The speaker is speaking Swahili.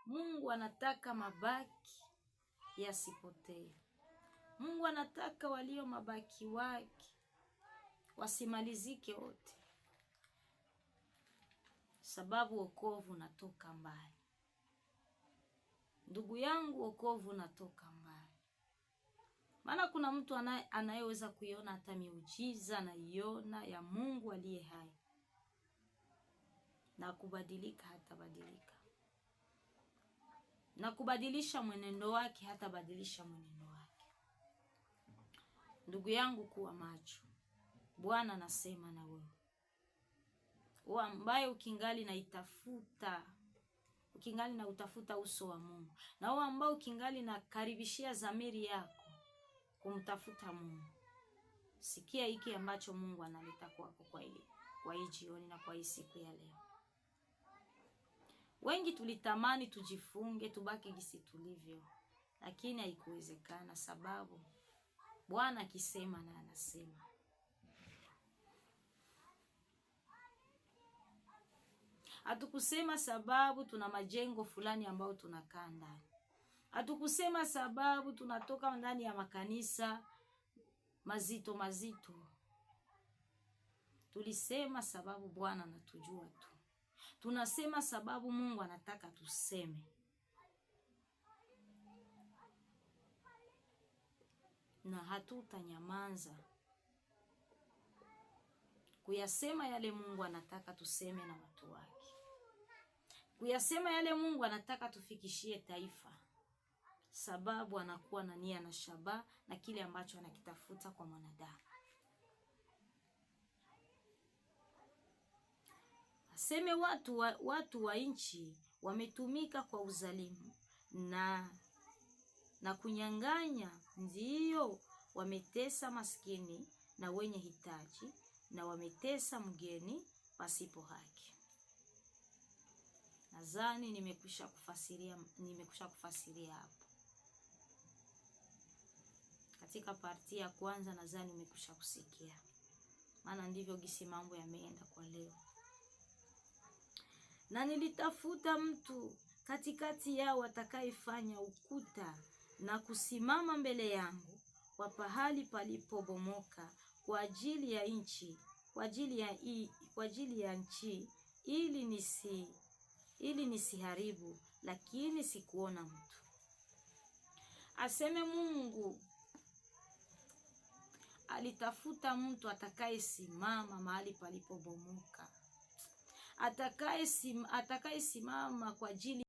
Mungu anataka mabaki yasipotee. Mungu anataka walio mabaki wake wasimalizike wote, sababu wokovu unatoka mbali. Ndugu yangu, wokovu unatoka mbali. Maana kuna mtu anayeweza kuiona hata miujiza anaiona ya Mungu aliye hai na kubadilika, hatabadilika na kubadilisha mwenendo wake, hatabadilisha mwenendo wake. Ndugu yangu, kuwa macho. Bwana anasema na wewe, wewe ambaye ukingali naitafuta, ukingali na utafuta uso wa Mungu, na wewe ambaye ukingali na karibishia zamiri yako kumtafuta Mungu, sikia hiki ambacho Mungu analeta kwako kwa hii jioni na kwa hii siku ya leo. Wengi tulitamani tujifunge tubaki gisi tulivyo, lakini haikuwezekana, sababu Bwana akisema na anasema. Hatukusema sababu tuna majengo fulani ambayo tunakaa ndani. Hatukusema sababu tunatoka ndani ya makanisa mazito mazito. Tulisema sababu Bwana anatujua tu. Tunasema sababu Mungu anataka tuseme. Na hatutanyamaza kuyasema yale Mungu anataka tuseme na watu wake, kuyasema yale Mungu anataka tufikishie taifa, sababu anakuwa na nia na shabaha na kile ambacho anakitafuta kwa mwanadamu. Aseme watu wa nchi wametumika kwa uzalimu na kunyang'anya, ndiyo wametesa maskini na wenye hitaji, na wametesa mgeni pasipo haki. Nadhani nimekwisha kufasiria hapo katika parti ya kwanza. Nadhani nimekwisha kusikia, maana ndivyo gisi mambo yameenda kwa leo. Na nilitafuta mtu katikati yao atakayefanya ukuta na kusimama mbele yangu kwa pahali palipobomoka kwa ajili ya nchi, kwa ajili ya nchi ili nisiharibu, lakini sikuona mtu. Aseme Mungu alitafuta mtu atakayesimama mahali palipobomoka, atakayesimama kwa ajili